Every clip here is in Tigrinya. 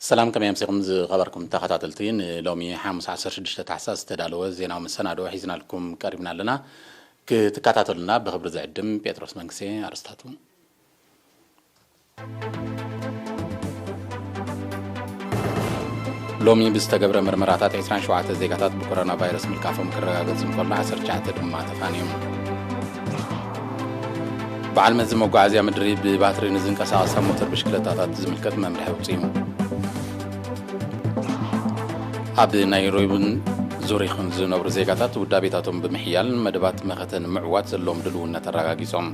ሰላም፣ ከመይ ኣምሲኹም ዝኸበርኩም ተኸታተልቲ? ንሎሚ ሓሙስ ዓሰርተ ሽዱሽተ ታሕሳስ ዝተዳለወ ዜናዊ መሰናድኦ ሒዝናልኩም ቀሪብና ኣለና። ክትከታተሉና ብኽብሪ ዝዕድም ጴጥሮስ መንግስቴ። ኣርስታቱ። ሎሚ ብዝተገብረ ምርመራታት ዕስራን ሸውዓተ ዜጋታት ብኮሮና ቫይረስ ምልካፎም ክረጋገጽ እንከሎ፣ ዓሰርተ ትሽዓተ ድማ ተፋንዮም። በዓል መዚ መጓዓዝያ ምድሪ ብባትሪ ንዝንቀሳቐሳ ሞተር ብሽክለታታት ዝምልከት መምርሒ ኣውጺኡ። ኣብ ናይሮቢን ዙሪኽን ዝነብሩ ዜጋታት ውዳቤታቶም ብምሕያል መደባት መኸተ ንምዕዋት ዘለዎም ድልውነት ኣረጋጊጾም።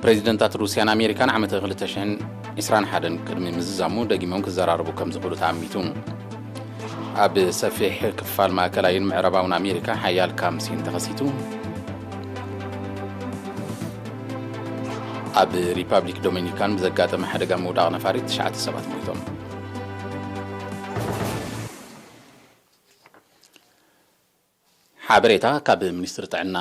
ፕሬዚደንታት ሩስያን ኣሜሪካን ዓመተ ክልተ ሽሕን ዕስራን ሓደን ቅድሚ ምዝዛሙ ደጊሞም ክዘራረቡ ከም ዝኽእሉ ተኣሚቱ። ኣብ ሰፊሕ ክፋል ማእከላይን ምዕራባውን ኣሜሪካ ሓያል ካምሲን ተኸሲቱ። ኣብ ሪፓብሊክ ዶሚኒካን ብዘጋጠመ ሓደጋ ምውዳቕ ነፋሪት ትሽዓተ ሰባት ሞይቶም። ሓበሬታ ካብ ሚኒስትሪ ጥዕና።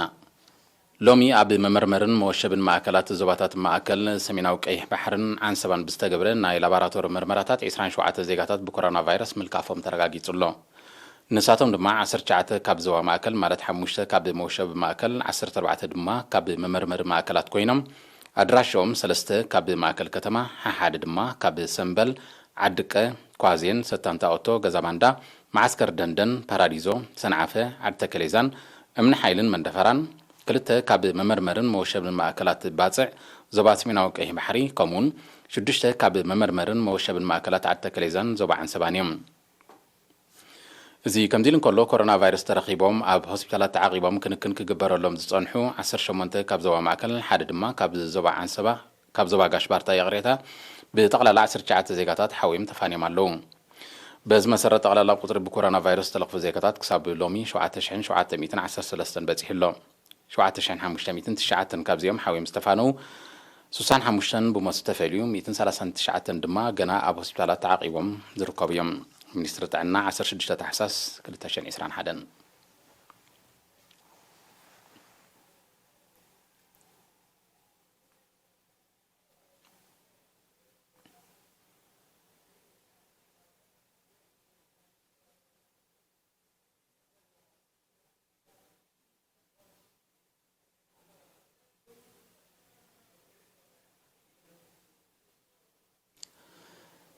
ሎሚ ኣብ መመርመርን መወሸብን ማእከላት ዞባታት ማእከል ሰሜናዊ ቀይሕ ባሕርን ዓንሰባን ብዝተገብረ ናይ ላቦራቶሪ መርመራታት ዕስራን ሸውዓተ ዜጋታት ብኮሮና ቫይረስ ምልካፎም ተረጋጊጹ ኣሎ። ንሳቶም ድማ ዓሰርተ ትሽዓተ ካብ ዞባ ማእከል፣ ማለት ሓሙሽተ ካብ መወሸቢ ማእከል፣ ዓሰርተ ኣርባዕተ ድማ ካብ መመርመሪ ማእከላት ኮይኖም፣ ኣድራሻኦም ሰለስተ ካብ ማእከል ከተማ፣ ሓሓደ ድማ ካብ ሰምበል፣ ዓድቀ፣ ኳዜን፣ ሰታንታ ኦቶ፣ ገዛ ባንዳ፣ መዓስከር ደንደን፣ ፓራዲዞ፣ ሰንዓፈ፣ ዓዲ ተከሌዛን እምኒ ሓይልን መንደፈራን፣ ክልተ ካብ መመርመርን መወሸብን ማእከላት ባጽዕ ዞባ ሰሜናዊ ቀይሕ ባሕሪ፣ ከምኡውን ሽዱሽተ ካብ መመርመርን መወሸብን ማእከላት ዓዲ ተከሌዛን ዞባ ዓንሰባን እዮም። እዚ ከምዚ ኢሉ እንከሎ፣ ኮሮና ቫይረስ ተረኺቦም ኣብ ሆስፒታላት ተዓቒቦም ክንክን ክግበረሎም ዝጸንሑ ዓሰርተ ሸሞንተ ካብ ዞባ ማእከል፣ ሓደ ድማ ካብ ዞባ ዓንሰባ፣ ካብ ዞባ ጋሽ ባርታ፣ ይቕሬታ፣ ብጠቕላላ ዓሰርተ ትሽዓተ ዜጋታት ሓውዮም ተፋንዮም ኣለዉ። በዚ መሰረት፣ ጠቕላላ ቁጽሪ ብኮሮና ቫይረስ ዝተለኽፉ ዜጋታት ክሳብ ሎሚ ሸውዓተ ሽሕን ሸውዓተ ሚእትን ዓሰርተ ሰለስተን በጺሑ ኣሎ። ሸውዓተ ሽሕን ሓሙሽተ ሚእትን ትሽዓተን ካብዚኦም ሓውዮም ዝተፋነዉ፣ ስሳን ሓሙሽተን ብሞት ዝተፈልዩ፣ ሚእትን ሰላሳን ትሽዓተን ድማ ገና ኣብ ሆስፒታላት ተዓቒቦም ዝርከቡ እዮም። ሚኒስትሪ ጥዕና፣ ዓሰርተ ሽዱሽተ ታሕሳስ ክልተ ሽሕን ዕስራን ሓደን።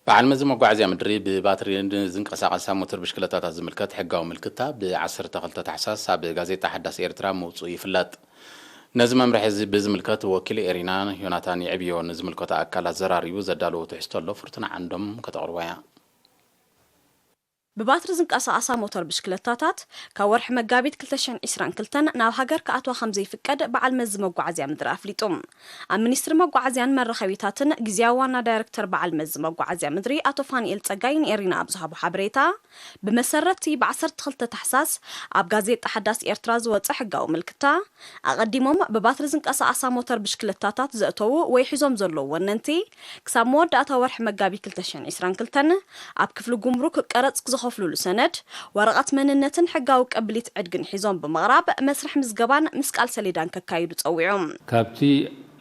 በዓል መዚ መጓዓዝያ ምድሪ ብባትሪ ንዝንቀሳቐሳ ሞተር ብሽክለታታት ዝምልከት ሕጋዊ ምልክታ ብዓሰርተ ክልተ ታሕሳስ ኣብ ጋዜጣ ሓዳስ ኤርትራ ምውፅኡ ይፍለጥ። ነዚ መምርሒ እዚ ብዝምልከት ወኪል ኤሪና ዮናታን የዕብዮ ንዝምልከቶ ኣካል ኣዘራሪቡ ዘዳለዎ ትሕዝቶ ኣሎ፣ ፍርቱና ዓንዶም ከተቕርቦ እያ። ብባትሪ ዝንቀሳቐሳ ሞተር ብሽክለታታት ካብ ወርሒ መጋቢት ክልተ ሽሕን ዕስራን ክልተን ናብ ሃገር ክኣትዋ ከም ዘይፍቀድ በዓል መዚ መጓዓዝያ ምድሪ ኣፍሊጡ። ኣብ ሚኒስትሪ መጓዓዝያን መራኸቢታትን ግዝያዊ ዋና ዳይሬክተር በዓል መዚ መጓዓዝያ ምድሪ ኣቶ ፋንኤል ጸጋይ ንኤሪና ኣብ ዝሃቦ ሓበሬታ፣ ብመሰረት እቲ ብ ዓሰርተ ክልተ ታሕሳስ ኣብ ጋዜጣ ሓዳስ ኤርትራ ዝወጸ ሕጋዊ ምልክታ፣ ኣቐዲሞም ብባትሪ ዝንቀሳቐሳ ሞተር ብሽክለታታት ዘእተዉ ወይ ሒዞም ዘለዉ ወነንቲ፣ ክሳብ መወዳእታ ወርሒ መጋቢት ክልተ ሽሕን ዕስራን ክልተን ኣብ ክፍሊ ጉምሩክ ቀረጽ ዝኸፍሉሉ ሰነድ፣ ወረቐት መንነትን ሕጋዊ ቀብሊት ዕድግን ሒዞም ብምቕራብ መስርሕ ምዝገባን ምስቃል ሰሌዳን ከካይዱ ጸዊዑ። ካብቲ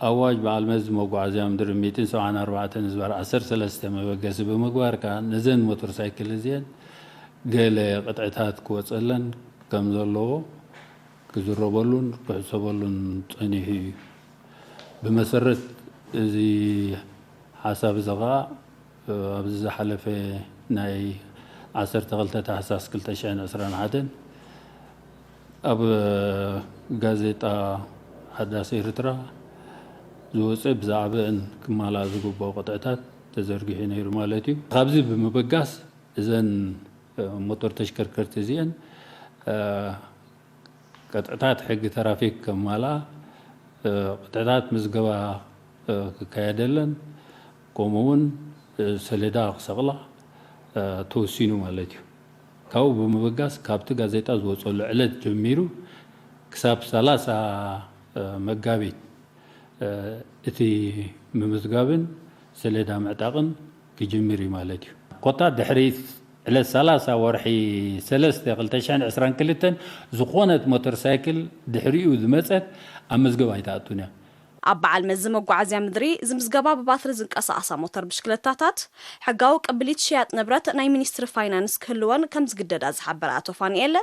ኣዋጅ በዓል መዚ መጓዓዝያ ምድሪ ሚእትን ሰብዓን ኣርባዕተን ዝባር ዓሰርተ ሰለስተ መበገሲ ብምግባር ከኣ ነዘን ሞተር ሳይክል እዚአን ገለ ቅጥዕታት ክወጸለን ከም ዘለዎ ክዝረበሉን ክሕሰበሉን ጸኒሑ እዩ። ብመሰረት እዚ ሓሳብ እዚ ኸኣ፣ ኣብዚ ዝሓለፈ ናይ ዓሰርተ ክልተ ታሕሳስ ክልተ ሽሕን ዕስራን ሓደን ኣብ ጋዜጣ ሓዳስ ኤርትራ ዝወጸ ብዛዕባአን ክማላእ ዝግብኦ ቅጥዕታት ተዘርጊሑ ነይሩ ማለት እዩ። ካብዚ ብምብጋስ እዘን፣ እ፣ ሞተር ተሽከርከርቲ እዚአን፣ እ፣ ቅጥዕታት ሕጊ ትራፊክ ከማልኣ፣ እ፣ ቅጥዕታት ምዝገባ፣ እ፣ ክካየደለን፣ ከምኡ እውን፣ እ፣ ሰሌዳ ክሰቕላ፣ እ፣ ተወሲኑ ማለት እዩ። ካብኡ ብምብጋስ ካብቲ ጋዜጣ ዝወፀሉ ዕለት ጀሚሩ ክሳብ ሰላሳ፣ እ፣ መጋቢት፣ እ፣ እቲ ምምዝጋብን ሰሌዳ ምዕጣቕን ክጅምር እዩ ማለት እዩ። ኮታ ድሕሪ ዕለት ሰላሳ ወርሒ ሰለስተ ክልተ ሽሕን ዕስራን ክልተን ዝኾነት ሞተር ሳይክል ድሕሪኡ ዝመጸት ኣብ መዝገብ ኣይትኣቱን እያ። ኣብ በዓል መዚ መጓዓዝያ ምድሪ ዝምዝገባ ብባትሪ ዝንቀሳቐሳ ሞተር ብሽክለታታት ሕጋዊ ቅብሊት ሽያጥ ንብረት ናይ ሚኒስትሪ ፋይናንስ ክህልወን ከም ዝግደዳ ዝሓበረ ኣቶ ፋንኤል፣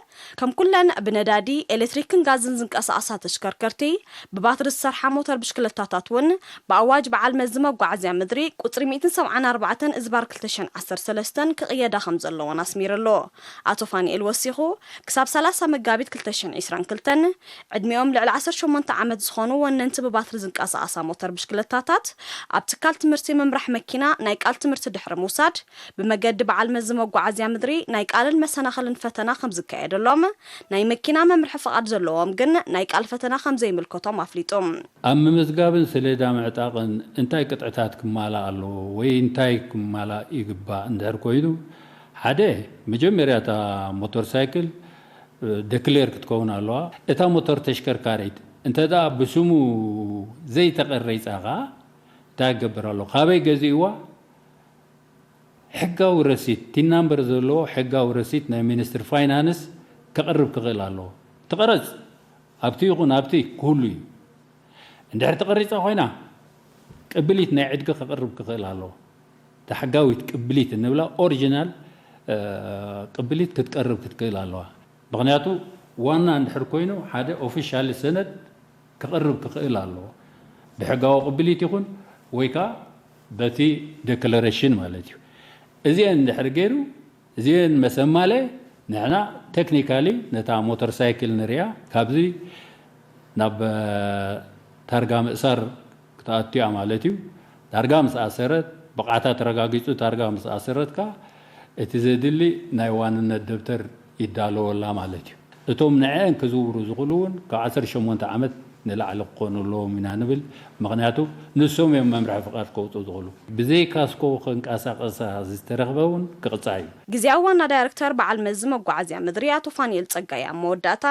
ከም ኩለን ብነዳዲ፣ ኤሌክትሪክን ጋዝን ዝንቀሳቐሳ ተሽከርከርቲ፣ ብባትሪ ዝሰርሓ ሞተር ብሽክለታታት እውን ብኣዋጅ በዓል መዚ መጓዓዝያ ምድሪ ቁጽሪ ሚእትን ሰብዓን ኣርባዕተን እዝባር ክልተ ሽሕን ዓሰርተ ሰለስተን ክቕየዳ ከም ዘለወን ኣስሚሩ ኣሎ። ኣቶ ፋንኤል ወሲኹ፣ ክሳብ ሰላሳ መጋቢት ክልተ ሽሕን ዕስራን ክልተን ዕድሚኦም ልዕሊ ዓሰርተ ሸሞንተ ዓመት ዝኾኑ ወነንቲ ብባትሪ ዝንቀሳቐሳ ሞተር ብሽክለታታት ኣብ ትካል ትምህርቲ ምምራሕ መኪና ናይ ቃል ትምህርቲ ድሕሪ ምውሳድ፣ ብመገዲ በዓል መዚ መጓዓዝያ ምድሪ ናይ ቃልን መሰናኽልን ፈተና ከም ዝካየደሎም፣ ናይ መኪና መምርሒ ፍቓድ ዘለዎም ግን ናይ ቃል ፈተና ከም ዘይምልከቶም ኣፍሊጡ። ኣብ ምምዝጋብን ሰሌዳ ምዕጣቕን እንታይ ቅጥዕታት ክማላእ ኣለዎ ወይ እንታይ ክማላእ ይግባእ እንድሕር ኮይኑ፣ ሓደ፣ መጀመርያ እታ ሞተር ሳይክል፣ እ፣ ደክሌር ክትከውን ኣለዋ። እታ ሞተር ተሽከርካሪት እንተ ደኣ ብስሙ ዘይተቐሪጻ ኸኣ እንታይ ክገብር ኣለዎ? ካበይ ገዚእዋ? ሕጋዊ ረሲት፣ ቲን ናምበር ዘለዎ ሕጋዊ ረሲት ናይ ሚኒስትሪ ፋይናንስ ከቕርብ ክኽእል ኣለዎ። ትቕረጽ፣ ኣብቲ ይኹን ኣብቲ ክህሉ እዩ። እንድሕር ተቐሪጻ ኮይና፣ ቅብሊት ናይ ዕድጊ ከቕርብ ክኽእል ኣለዎ። እታ ሕጋዊት ቅብሊት እንብላ ኦሪጂናል፣ እ፣ ቅብሊት ክትቀርብ ክትክእል ኣለዋ። ምኽንያቱ ዋና እንድሕር ኮይኑ ሓደ ኦፊሻሊ ሰነድ ክቐርብ ክኽእል ኣለዎ። ብሕጋዊ ቅብሊት ይኹን ወይ ከኣ በቲ ዴክለሬሽን ማለት እዩ። እዚአን እንድሕር ገይሩ፣ እዚአን መሰማለ ንሕና ቴክኒካሊ ነታ ሞተር ሳይክል ንሪኣ፣ ካብዚ ናብ፣ እ፣ ታርጋ ምእሳር ክትኣቱ እያ ማለት እዩ። ታርጋ ምስ ኣሰረት፣ ብቕዓታ ተረጋጊጹ ታርጋ ምስ ኣሰረት ከኣ፣ እቲ ዘድሊ ናይ ዋንነት ደብተር ይዳለወላ ማለት እዩ። እቶም ንዐአን ክዝውሩ ዝኽእሉ እውን ካብ ዓሰርተ ሸሞንተ ዓመት ንላዕሊ ክኾኑ ኣለዎም ኢና ንብል። ምኽንያቱ ንሶም እዮም መምርሒ ፍቓድ ከውፅኡ ዝኽእሉ። ብዘይ ካስኮ ከንቀሳቐሳ ዝተረኽበ እውን ክቕፃዕ እዩ። ግዜያዊ ዋና ዳይሬክተር በዓል መዚ መጓዓዝያ ምድሪ ኣቶ ፋንኤል ጸጋይ ኣብ መወዳእታ፣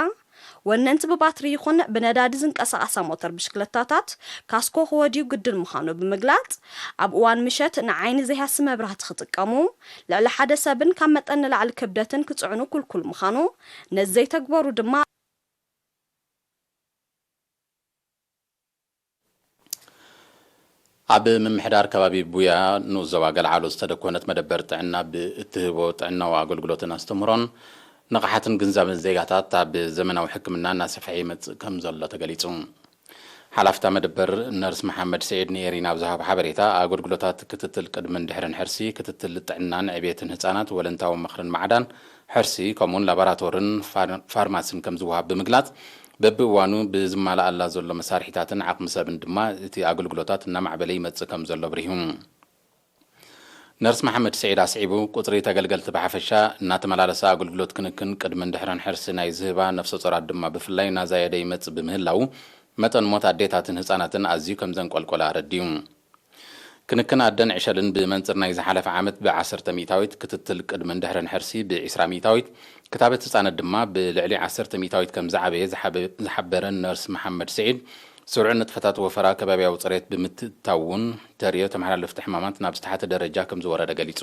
ወነንቲ ብባትሪ ይኹን ብነዳዲ ዝንቀሳቐሳ ሞተር ብሽክለታታት ካስኮ ክወድዩ ግድን ምዃኑ ብምግላጽ፣ ኣብ እዋን ምሸት ንዓይኒ ዘይሃሲ መብራህቲ ክጥቀሙ፣ ልዕሊ ሓደ ሰብን ካብ መጠን ንላዕሊ ክብደትን ክጽዕኑ ክልኩል ምዃኑ፣ ነዚ ዘይተግበሩ ድማ ኣብ ምምሕዳር ከባቢ ቡያ ንኡስ ዞባ ገለዓሉ ዝተደኮነት መደበር ጥዕና ብእትህቦ ጥዕናዊ ኣገልግሎትን ኣስተምህሮን ንቕሓትን ግንዛበን ዜጋታት ኣብ ዘመናዊ ሕክምና እናሰፍሐ ይመጽእ ከም ዘሎ ተገሊጹ። ሓላፍታ መደበር ነርስ መሓመድ ስዒድ ንኤሪና ኣብ ዝሃቦ ሓበሬታ፣ ኣገልግሎታት ክትትል ቅድምን ድሕርን ሕርሲ፣ ክትትል ጥዕናን ዕብየትን ህጻናት፣ ወለንታዊ ምኽርን ማዕዳን፣ ሕርሲ፣ ከምኡውን ላቦራቶርን ፋር-፣ ፋርማሲን ከም ዝወሃብ ብምግላጽ፣ በብእዋኑ ብዝማልኣላ ዘሎ መሳርሒታትን ዓቕሚ ሰብን ድማ እቲ ኣገልግሎታት እናማዕበለ ይመጽእ ከም ዘሎ ኣብሪሁ። ነርስ መሓመድ ስዒድ ኣስዒቡ፣ ቁጽሪ ተገልገልቲ ብሓፈሻ እናተመላለሰ ኣገልግሎት ክንክን ቅድምን ድሕርን ሕርሲ ናይ ዝህባ ነፍሰ ጾራት ድማ ብፍላይ እናዛየደ ይመጽእ ብምህላዉ፣ መጠን ሞት ኣዴታትን ህጻናትን ኣዝዩ ከም ዘንቆልቆለ ኣረዲኡ። ክንክን ኣደን ዕሸልን ብመንጽር ናይ ዝሓለፈ ዓመት ብዓሰርተ ሚእታዊት፣ ክትትል ቅድምን ድሕርን ሕርሲ ብዒስራ ሚእታዊት፣ ክታበት ህጻናት ድማ ብልዕሊ ዓሰርተ ሚእታዊት ከም ዝዓበየ ዝሓበ-፣ ዝሓበረ ነርስ መሓመድ ስዒድ፣ ስሩዕ ንጥፈታት ወፈራ ከባብያዊ ጽሬት ብምትእትታው እውን ተርእዮ ተመሓላለፍቲ ሕማማት ናብ ዝተሓተ ደረጃ ከም ዝወረደ ገሊጹ።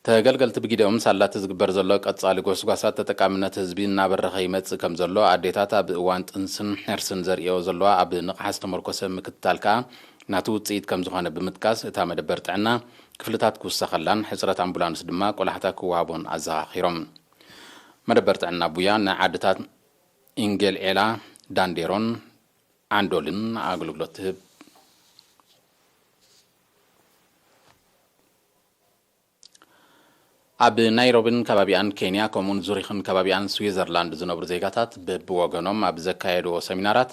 ተገልገልቲ ብጊደኦም ሳላ እቲ ዝግበር ዘሎ ቀጻሊ ጎስጓሳት ተጠቃምነት ህዝቢ እናበረኸ ይመጽእ ከም ዘሎ ኣዴታት ኣብ እዋን ጥንስን ሕርስን ዘርእዮ ዘለዋ ኣብ ንቕሓት ዝተመርኮሰ ምክትታል ከኣ ናቱ ውጽኢት ከም ዝኾነ ብምጥቃስ፣ እታ መደበር ጥዕና ክፍልታት ክውሰኸላን ሕጽረት ኣምቡላንስ ድማ ቆላሕታ ክወሃቦን ኣዘኻኺሮም። መደበር ጥዕና ቡያ ንዓድታት ኢንጌል ዔላ፣ ዳንዴሮን ዓንዶልን ኣገልግሎት ትህብ። ኣብ ናይሮቢን ከባቢኣን ኬንያ፣ ከምኡውን ዙሪኽን ከባቢኣን ስዊዘርላንድ ዝነብሩ ዜጋታት በብወገኖም ኣብ ዘካየድዎ ሰሚናራት፣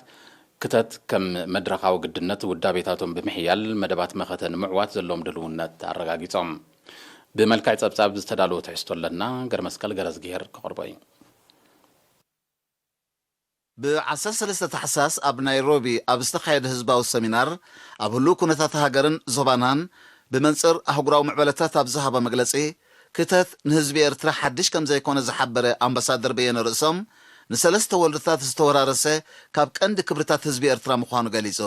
ክተት ከም መድረኻዊ ግድነት ውዳቤታቶም ብምሕያል፣ መደባት መኸተ ንምዕዋት ዘለዎም ድልውነት ኣረጋጊጾም። ብመልክዕ ጸብጻብ ዝተዳለወ ትሕዝቶ ኣለና፣ ገረመስቀል ገረዝግሄር ከቕርቦ እዩ። ብ ዓሰርተ ሰለስተ ታሕሳስ ኣብ ናይሮቢ ኣብ ዝተኻየደ ህዝባዊ ሰሚናር፣ ኣብ ህሉው ኩነታት ሃገርን ዞባናን ብመንጽር ኣህጉራዊ ምዕበለታት ኣብ ዝሃቦ መግለጺ፣ ክተት ንህዝቢ ኤርትራ ሓድሽ ከም ዘይኮነ ዝሓበረ ኣምባሳደር በየነ ርእሶም፣ ንሰለስተ ወለዶታት ዝተወራረሰ ካብ ቀንዲ ክብርታት ህዝቢ ኤርትራ ምዃኑ ገሊጹ።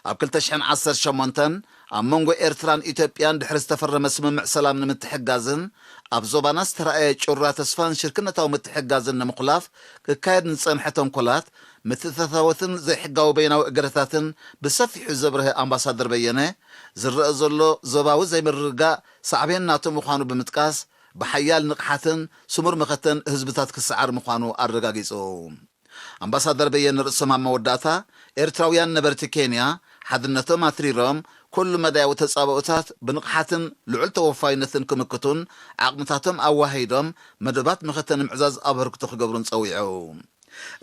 ኣብ ክልተ ሽሕን ዓሰርተ ሸሞንተን ኣብ መንጎ ኤርትራን ኢትዮጵያን ድሕሪ ዝተፈረመ ስምምዕ ሰላም ንምትሕግጋዝን ኣብ ዞባና ዝተራእየ ጩራ ተስፋን ሽርክነታዊ ምትሕግጋዝን ንምኹላፍ ክካየድ ንዝጸንሐ ተንኮላት ምትእትታዎትን ዘይሕጋዊ በይናዊ እገዳታትን ብሰፊሑ ዘብርሀ ኣምባሳደር በየነ፣ ዝረአ ዘሎ ዞባዊ ዘይምርግጋእ ሳዕቤን ናቱ ምዃኑ ብምጥቃስ፣ ብሓያል ንቕሓትን ስሙር መኸተን ህዝብታት ክሰዓር ምዃኑ ኣረጋጊጹ። ኣምባሳደር በየነ ርእሶም ኣብ መወዳእታ፣ ኤርትራውያን ነበርቲ ኬንያ ሓድነቶም ኣትሪሮም፣ ኩሉ መዳያዊ ተጻብኦታት ብንቕሓትን ልዑል ተወፋይነትን ክምክቱን፣ ዓቕምታቶም ኣዋሃሂዶም መደባት መኸተ ንምዕዛዝ ኣበርክቶ ክገብሩን ጸዊዑ።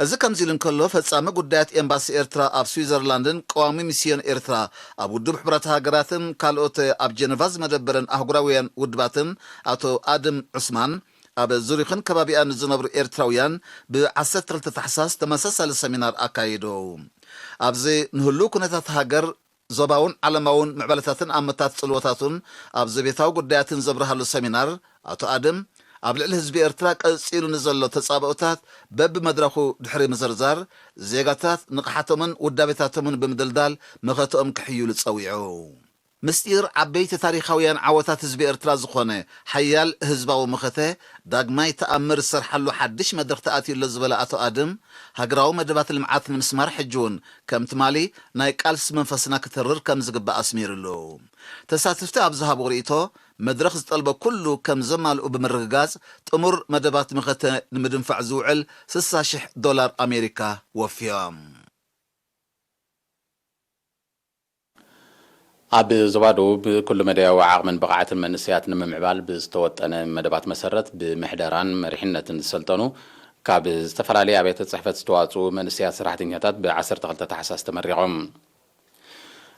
እዚ ከምዚ ኢሉ እንከሎ፣ ፈጻሚ ጉዳያት ኤምባሲ ኤርትራ ኣብ ስዊዘርላንድን ቀዋሚ ሚስዮን ኤርትራ ኣብ ውድብ ሕቡራት ሃገራትን ካልኦት ኣብ ጀነቫ ዝመደበረን ኣህጉራውያን ውድባትን ኣቶ ኣድም ዑስማን፣ ኣብ ዙሪኽን ከባቢኣን ንዝነብሩ ኤርትራውያን ብ ዓሰርተ ክልተ ታሕሳስ ተመሳሳሊ ሰሚናር ኣካይዱ። ኣብዚ ንህሉው ኩነታት ሃገር፣ ዞባውን ዓለማውን ምዕባለታትን ኣመታት ጽልዎታቱን ኣብ ዘቤታዊ ጉዳያትን ዘብርሃሉ ሰሚናር፣ ኣቶ ኣድም ኣብ ልዕሊ ህዝቢ ኤርትራ ቀጺሉ ንዘሎ ተጻብኦታት በብመድረኹ ድሕሪ ምዝርዛር፣ ዜጋታት ንቕሓቶምን ውዳቤታቶምን ብምድልዳል መኸተኦም ክሕይሉ ጸዊዑ። ምስጢር ዓበይቲ ታሪኻውያን ዓወታት ህዝቢ ኤርትራ ዝኾነ ሓያል ህዝባዊ መኸተ ዳግማይ ተኣምር ዝሰርሓሉ ሓድሽ መድረኽ ተኣትዩ ኣሎ ዝበለ ኣቶ ኣድም፣ ሃገራዊ መደባት ልምዓት ንምስማር ሕጂ እውን ከም ትማሊ ናይ ቃልሲ መንፈስና ክተርር ከም ዝግባእ ኣስሚሩሉ። ተሳተፍቲ ኣብ ዝሃብዎ ርእይቶ፣ መድረኽ ዝጠልቦ ኩሉ ከም ዘማልኡ ብምርግጋጽ፣ ጥሙር መደባት መኸተ ንምድንፋዕ ዝውዕል ስሳ ሽሕ ዶላር ኣሜሪካ ወፍዮም። ኣብ ዞባ ደቡብ ኩሉ መዳያዊ ዓቕምን ብቕዓትን መንእሰያት ንምምዕባል ብዝተወጠነ መደባት መሰረት፣ ብምሕደራን መሪሕነትን ዝሰልጠኑ ካብ ዝተፈላለየ ኣብያተ ጽሕፈት ዝተዋጽኡ መንእሰያት ሰራሕተኛታት ብ ዓሰርተ ክልተ ታሕሳስ ተመሪቖም።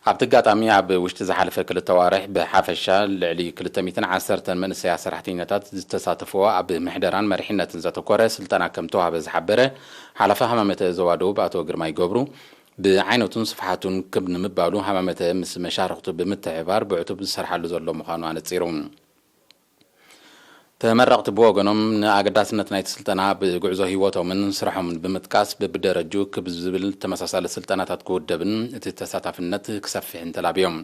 ኣብቲ ኣጋጣሚ፣ ኣብ ውሽጢ ዝሓለፈ ክልተ ኣዋርሕ ብሓፈሻ ልዕሊ ክልተ ሚእትን ዓሰርተን መንእሰያት ሰራሕተኛታት ዝተሳተፍዎ ኣብ ምሕደራን መሪሕነትን ዘተኮረ ስልጠና ከም ተዋህበ ዝሓበረ ሓላፊ ሃማመተ ዞባ ደቡብ ኣቶ ግርማይ ገብሩ፣ ብዓይነቱን ስፍሓቱን ክብ ንምባሉ ሃማመተ ምስ መሻርኽቱ ብምትሕብባር ብዕቱብ ዝሰርሓሉ ዘሎ ምዃኑ ኣነጺሩ። ተመረቕቲ ብወገኖም፣ ንኣገዳስነት ናይቲ ስልጠና ብጉዕዞ ህይወቶምን ስርሖምን ብምጥቃስ፣ በብደረጅኡ ክብ ዝብል ተመሳሳሊ ስልጠናታት ክውደብን እቲ ተሳታፍነት ክሰፍሕን ተላብዮም።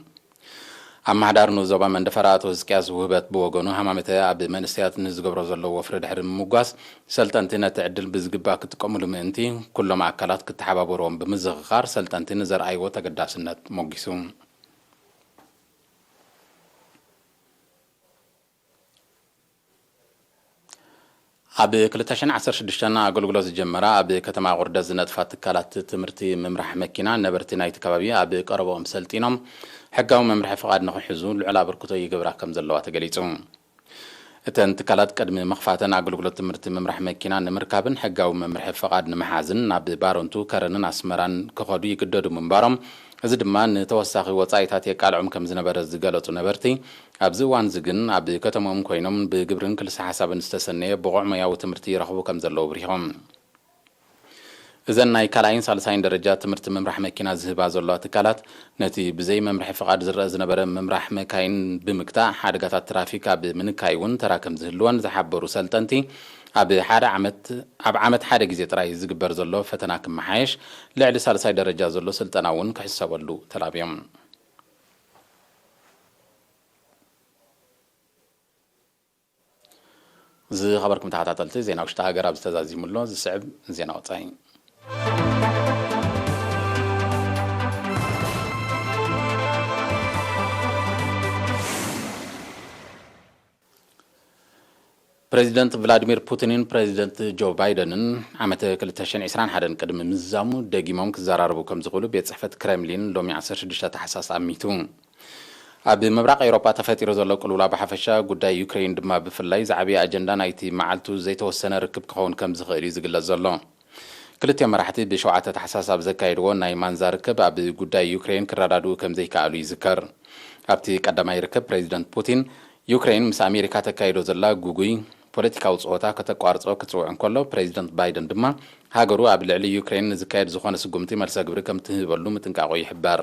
ኣመሓዳሪ ንኡስ ዞባ መንደፈራ ኣቶ ህዝቅያስ ውህበት ብወገኑ፣ ሃማመተ ኣብ መንእሰያት ንዝገብሮ ዘሎ ወፍሪ ድሕሪ ምምጓስ፣ ሰልጠንቲ ነቲ ዕድል ብዝግባእ ክጥቀሙሉ ምእንቲ፣ ኩሎም ኣካላት ክተሓባበርዎም ብምዝኽኻር፣ ሰልጠንቲ ንዘርኣይዎ ተገዳስነት ሞጊሱ። ኣብ ክልተ ሽሕን ዓሰርተ ሽዱሽተን ኣገልግሎት ዝጀመራ ኣብ ከተማ ቁርደት ዝነጥፋ ትካላት ትምህርቲ ምምራሕ መኪና፣ ነበርቲ ናይቲ ከባቢ ኣብ ቀረባኦም ሰልጢኖም ሕጋዊ መምርሒ ፍቓድ ንኽሕዙ ልዑል ኣበርክቶ ይገብራ ከም ዘለዋ ተገሊጹ። እተን ትካላት ቅድሚ ምኽፋተን ኣገልግሎት ትምህርቲ ምምራሕ መኪና ንምርካብን ሕጋዊ መምርሒ ፍቓድ ንምሓዝን ናብ ባረንቱ፣ ከረንን ኣስመራን ክኸዱ ይግደዱ ምንባሮም፣ እዚ ድማ ንተወሳኺ ወጻኢታት የቃልዖም ከም ዝነበረ ዝገለጹ ነበርቲ፣ ኣብዚ እዋን እዚ ግን ኣብ ከተምኦም ኮይኖም ብግብርን ክልሰ ሓሳብን ዝተሰነየ ብቑዕ ሞያዊ ትምህርቲ ይረኽቡ ከም ዘለዉ ኣብሪሆም። እዘን ናይ ካልኣይን ሳልሳይን ደረጃ ትምህርቲ ምምራሕ መኪና ዝህባ ዘለዋ ትካላት፣ ነቲ ብዘይ መምርሒ ፍቓድ ዝረአ ዝነበረ ምምራሕ መካይን ብምግታእ፣ ሓደጋታት ትራፊክ ኣብ ምንካይ እውን ተራ ከም ዝህልወን ዝሓበሩ ሰልጠንቲ፣ ኣብ ሓደ ዓመት፣ ኣብ ዓመት ሓደ ግዜ ጥራይ ዝግበር ዘሎ ፈተና ክመሓየሽ፣ ልዕሊ ሳልሳይ ደረጃ ዘሎ ስልጠና እውን ክሕሰበሉ ተላብዮም። ዝኸበርኩም ተኸታተልቲ፣ ዜና ውሽጢ ሃገር ኣብዚ ተዛዚሙ ኣሎ። ዝስዕብ ዜና ወጻኢ። ፕሬዚደንት ቭላዲሚር ፑቲንን ፕሬዚደንት ጆ ባይደንን ዓመተ ክልተ ሽሕን ዕስራን ሓደን ቅድሚ ምዝዛሙ፣ ደጊሞም ክዘራረቡ ከም ዝኽእሉ ቤት ጽሕፈት ክሬምሊን ሎሚ ዓሰርተ ሽዱሽተ ታሕሳስ ኣሚቱ። ኣብ ምብራቕ ኤውሮጳ ተፈጢሩ ዘሎ ቅልውላው ብሓፈሻ፣ ጉዳይ ዩክሬን ድማ ብፍላይ ዝዓበየ ኣጀንዳ ናይቲ መዓልቱ ዘይተወሰነ ርክብ ክኸውን ከም ዝኽእል እዩ ዝግለጽ ዘሎ። ክልቲኦም መራሕቲ ብሸውዓተ ታሕሳስ ኣብ ዘካየድዎ ናይ ማንዛ ርክብ፣ ኣብ ጉዳይ ዩክሬን ክረዳድኡ ከም ዘይከኣሉ ይዝከር። ኣብቲ ቀዳማይ ርክብ፣ ፕሬዚደንት ፑቲን፣ ዩክሬን ምስ ኣሜሪካ ተካይዶ ዘላ ግጉይ ፖለቲካዊ ጸወታ ከተቋርጾ ክጽውዕ እንከሎ፣ ፕሬዚደንት ባይደን ድማ፣ ሃገሩ ኣብ ልዕሊ ዩክሬን ንዝካየድ ዝኾነ ስጉምቲ መልሰ ግብሪ ከም ትህበሉ ምጥንቃቑ ይሕበር።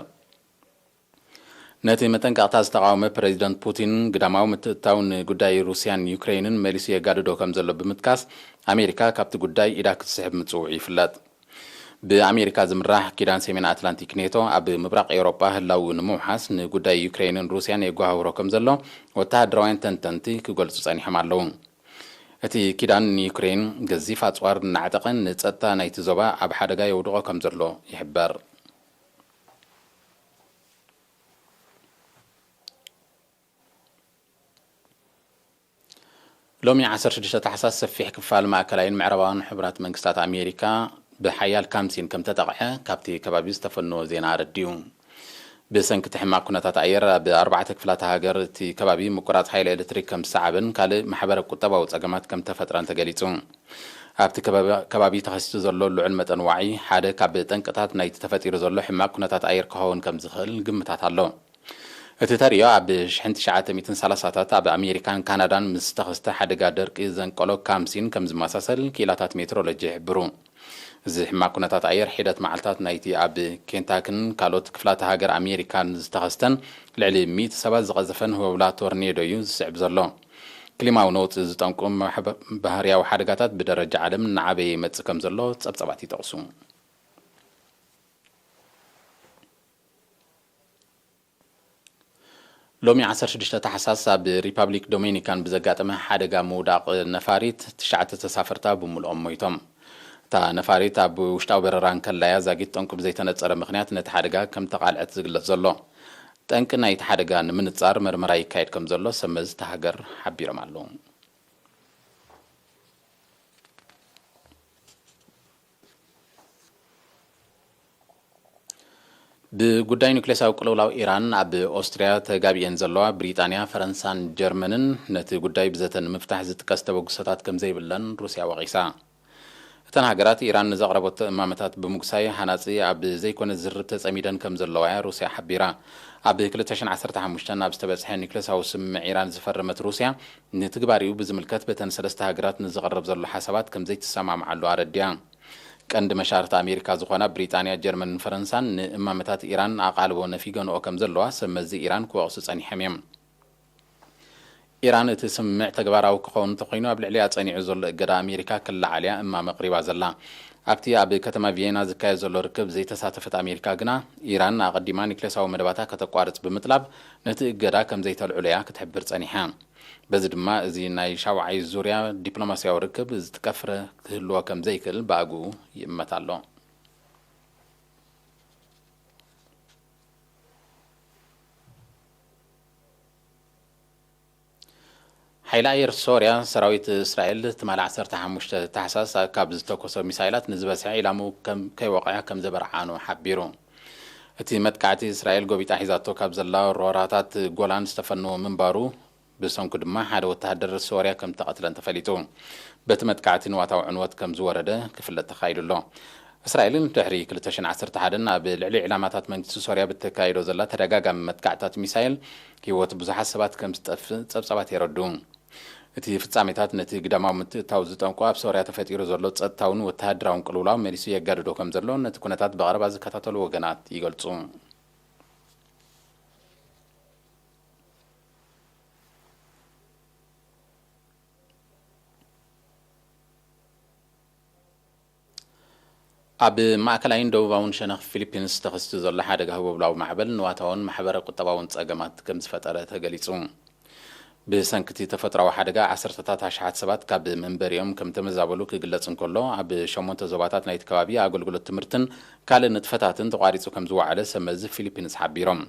ነቲ መጠንቀቕታ ዝተቓወመ ፕሬዚደንት ፑቲን፣ ግዳማዊ ምትእትታው ንጉዳይ ሩስያን ዩክሬንን መሊሱ የጋድዶ ከም ዘሎ ብምጥቃስ፣ ኣሜሪካ ካብቲ ጉዳይ ኢዳ ክትስሕብ ምጽውዑ ይፍለጥ። ብኣሜሪካ ዝምራሕ ኪዳን ሰሜን ኣትላንቲክ፣ ኔቶ፣ ኣብ ምብራቕ ኤውሮጳ ህላውኡ ንምውሓስ፣ ንጉዳይ ዩክሬንን ሩስያን የጓሃህሮ ከም ዘሎ ወተሃደራውያን ተንተንቲ ክገልጹ ጸኒሖም ኣለዉ። እቲ ኪዳን ንዩክሬን ገዚፍ ኣጽዋር እናዕጠቐ ንጸጥታ ናይቲ ዞባ ኣብ ሓደጋ የውድቖ ከም ዘሎ ይሕበር። ሎሚ ዓሰርተ ሽዱሽተ ታሕሳስ ሰፊሕ ክፋል ማእከላይን ምዕራባውያን ሕቡራት መንግስታት ኣሜሪካ ብሓያል ካምሲን ከም ተጠቕዐ ካብቲ ከባቢ ዝተፈነወ ዜና ኣረዲኡ። ብሰንኪ እቲ ሕማቕ ኩነታት ኣየር ኣብ ኣርባዕተ ክፍላተ ሃገር እቲ ከባቢ ምቁራጽ ሓይሊ ኤሌክትሪክ ከም ዝሰዓበን ካልእ ማሕበረ ቁጠባዊ ጸገማት ከም ተፈጥረን ተገሊጹ። ኣብቲ ከባቢ ተኸሲቱ ዘሎ ልዑል መጠን ዋዒ ሓደ ካብ ጠንቅታት ናይቲ ተፈጢሩ ዘሎ ሕማቕ ኩነታት ኣየር ክኸውን ከም ዝኽእል ግምታት ኣሎ። እቲ ተርእዮ ኣብ ሽሕን ትሽዓተ ሚእትን ሰላሳታት ኣብ ኣሜሪካን ካናዳን ምስ ተኸስተ ሓደጋ ደርቂ ዘንቀሎ ካምሲን ከም ዝመሳሰል ክኢላታት ሜትሮሎጂ ይሕብሩ። እዚ ሕማቕ ኩነታት ኣየር ሒደት መዓልታት ናይቲ ኣብ ኬንታክን ካልኦት ክፍላተ ሃገር ኣሜሪካን ዝተኸስተን ልዕሊ ሚእቲ ሰባት ዝቐዘፈን ህቦብላ ቶርኔዶ እዩ ዝስዕብ ዘሎ። ክሊማዊ ነውጺ ዝጠንቁ ማሕበ-፣ ባህርያዊ ሓደጋታት ብደረጃ ዓለም እናዓበየ ይመጽእ ከም ዘሎ ጸብጻባት ይጠቕሱ። ሎሚ ዓሰርተ ሽዱሽተ ታሕሳስ ኣብ ሪፓብሊክ ዶሚኒካን ብዘጋጠመ ሓደጋ ምውዳቕ ነፋሪት ትሽዓተ ተሳፈርታ ብምሉኦም ሞይቶም። እታ ነፋሪት ኣብ ውሽጣዊ በረራ እንከላያ ዛጊት ጠንቁ ብዘይተነጸረ ምኽንያት ነቲ ሓደጋ ከም ተቓልዐት ዝግለጽ ዘሎ። ጠንቂ ናይቲ ሓደጋ ንምንጻር መርመራ ይካየድ ከም ዘሎ ሰብ መዚ እታ ሃገር ሓቢሮም ኣለዉ። ብጉዳይ ኑክሌሳዊ ቅልውላው ኢራን ኣብ ኦስትርያ ተጋቢኤን ዘለዋ ብሪጣንያ፣ ፈረንሳን ጀርመንን ነቲ ጉዳይ ብዘተ ንምፍታሕ ዝጥቀስ ተበግሶታት ከም ዘይብለን ሩስያ ወቒሳ። እተን ሃገራት ኢራን ንዘቕረበቶ እማመታት ብምጉሳይ ሃናጺ ኣብ ዘይኮነ ዝርርብ ተጸሚደን ከም ዘለዋ እያ ሩስያ ሓቢራ። ኣብ ክልተ ሽሕን ዓሰርተ ሓሙሽተን ኣብ ዝተበጽሐ ኑክሌሳዊ ስምምዕ ኢራን ዝፈረመት ሩስያ ንትግባሪኡ ብዝምልከት በተን ሰለስተ ሃገራት ንዝቐረብ ዘሎ ሓሳባት ከም ዘይትሰማምዓሉ ኣረዲኣ። ቀንዲ መሻርክቲ ኣሜሪካ ዝኾና ብሪጣንያ፣ ጀርመንን ፈረንሳን ንእማመታት ኢራን ኣቓልቦ ነፊገንኦ ከም ዘለዋ ሰብ መዚ ኢራን ክወቕሱ ጸኒሖም እዮም። ኢራን እቲ ስምምዕ ተግባራዊ ክኸውን እንተኾይኑ ኣብ ልዕሊኣ ጸኒዑ ዘሎ እገዳ ኣሜሪካ ክለዓል እያ እማመ ኣቕሪባ ዘላ። ኣብቲ ኣብ ከተማ ቪየና ዝካየድ ዘሎ ርክብ ዘይተሳተፈት ኣሜሪካ ግና ኢራን ኣቐዲማ ኒክሌሳዊ መደባታ ከተቋርጽ ብምጥላብ ነቲ እገዳ ከም ዘይተልዕሎ እያ ክትሕብር ጸኒሓ። በዚ ድማ እዚ ናይ ሻውዓይ ዙርያ ዲፕሎማስያዊ ርክብ ዝጥቀፍረ ክህልዎ ከም ዘይክእል ብኣግኡ ይእመት ኣሎ። ሓይሊ ኣየር ሶርያ ሰራዊት እስራኤል ትማሊ ዓሰርተ ሓሙሽተ ታሕሳስ ካብ ዝተኮሰ ሚሳይላት ንዝበዝሐ ዒላሙ ከም ከይወቕዐ ከም ዘበርዓኑ ሓቢሩ። እቲ መጥቃዕቲ እስራኤል ጎቢጣ ሒዛቶ ካብ ዘላ ሮራታት ጎላን ዝተፈነወ ምንባሩ ብሰንኩ ድማ ሓደ ወተሃደር ሶርያ ከም ተቐትለን ተፈሊጡ። በቲ መጥቃዕቲ ንዋታዊ ዕንወት ከም ዝወረደ ክፍለጥ ተኻኢሉ ኣሎ። እስራኤልን ድሕሪ ክልተ ሽሕን ዓሰርተ ሓደን ኣብ ልዕሊ ዕላማታት መንግስቲ ሶርያ ብተካይዶ ዘላ ተደጋጋሚ መጥቃዕታት ሚሳይል ህይወት ብዙሓት ሰባት ከም ዝጠፍእ ጸብጻባት የረዱ። እቲ ፍጻሜታት ነቲ ግዳማዊ ምትእትታው ዝጠንቁ ኣብ ሶርያ ተፈጢሩ ዘሎ ጸጥታውን ወተሃደራውን ቅልውላው መሊሱ የጋድዶ ከም ዘሎ ነቲ ኩነታት ብቐረባ ዝከታተሉ ወገናት ይገልጹ። ኣብ ማእከላይን ደቡባውን ሸነኽ ፊሊፒንስ ተኸሲቱ ዘሎ ሓደጋ ህቦብላዊ ማዕበል ንዋታውን ማሕበረ ቁጠባውን ጸገማት ከም ዝፈጠረ ተገሊጹ። ብሰንኪ እቲ ተፈጥሮኣዊ ሓደጋ ዓሰርተታት ኣሽሓት ሰባት ካብ መንበሪኦም ከም ተመዛበሉ ክግለጽ እንከሎ፣ ኣብ ሸሞንተ ዞባታት ናይቲ ከባቢ ኣገልግሎት ትምህርትን ካልእ ንጥፈታትን ተቋሪጹ ከም ዝወዓለ ሰብ መዚ ፊሊፒንስ ሓቢሮም።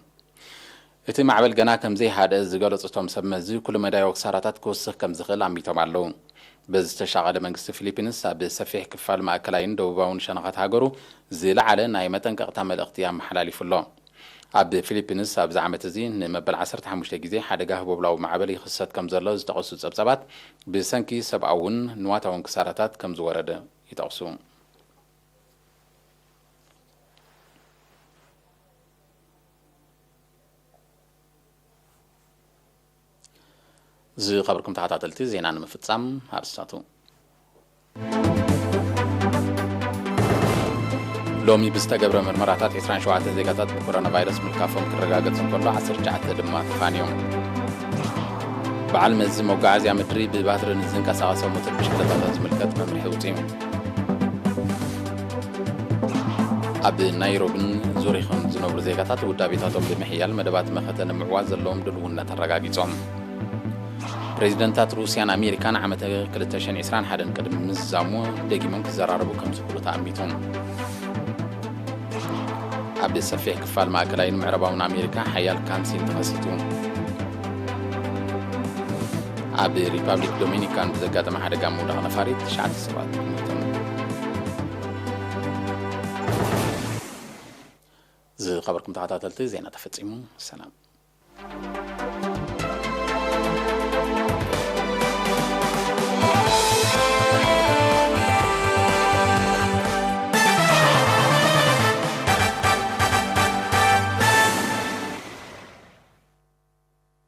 እቲ ማዕበል ገና ከም ዘይሃድአ ዝገለጹ እቶም ሰብ መዚ፣ ኩሉ መዳያዊ ክሳራታት ክውስኽ ከም ዝኽእል ኣሚቶም ኣለዉ። በዚ ዝተሻቐለ መንግስቲ ፊሊፒንስ ኣብ ሰፊሕ ክፋል ማእከላይን ደቡባውን ሸነኻት ሃገሩ ዝለዓለ ናይ መጠንቀቕታ መልእኽቲ ኣመሓላሊፉ ኣሎ። ኣብ ፊሊፒንስ ኣብዚ ዓመት እዚ ንመበል ዓሰርተ ሓሙሽተ ግዜ ሓደጋ ህቦብላዊ ማዕበል ይኽሰት ከም ዘሎ ዝጠቐሱ ጸብጻባት፣ ብሰንኪ ሰብኣውን ንዋታውን ክሳራታት ከም ዝወረደ ይጠቕሱ። ዝኸበርኩም ተኸታተልቲ፣ ዜና ንምፍጻም ኣርስታቱ። ሎሚ ብዝተገብረ ምርመራታት ዕስራን ሸውዓተን ዜጋታት ብኮሮና ቫይረስ ምልካፎም ክረጋገጽ እንከሎ፣ ዓሰርተ ትሽዓተ ድማ ተፋንዮም። በዓል መዚ መጓዓዝያ ምድሪ ብባትሪ ንዝንቀሳቐሰ ሞተር ብሽክለታታት ዝምልከት መምርሒ ውጽኡ። ኣብ ናይሮብን ዙሪኽን ዝነብሩ ዜጋታት ውዳቤታቶም ብምሕያል መደባት መኸተ ንምዕዋት ዘለዎም ድልውነት ኣረጋጊጾም። ፕሬዚደንታት ሩስያን ኣሜሪካን ዓመተ ክልተ ሽሕን ዕስራን ሓደን ቅድሚ ምዝዛሙ ደጊሞም ክዘራረቡ ከም ዝኽእሉ ተኣሚቱ። ኣብ ሰፊሕ ክፋል ማእከላይን ምዕራባውን ኣሜሪካ ሓያል ካንሲን ተኸሲቱ። ኣብ ሪፓብሊክ ዶሚኒካን ብዘጋጠመ ሓደጋ ምውዳቕ ነፋሪት ትሽዓተ ሰባት ሞይቶም። ዝኸበርኩም ተኸታተልቲ፣ ዜና ተፈጺሙ። ሰላም።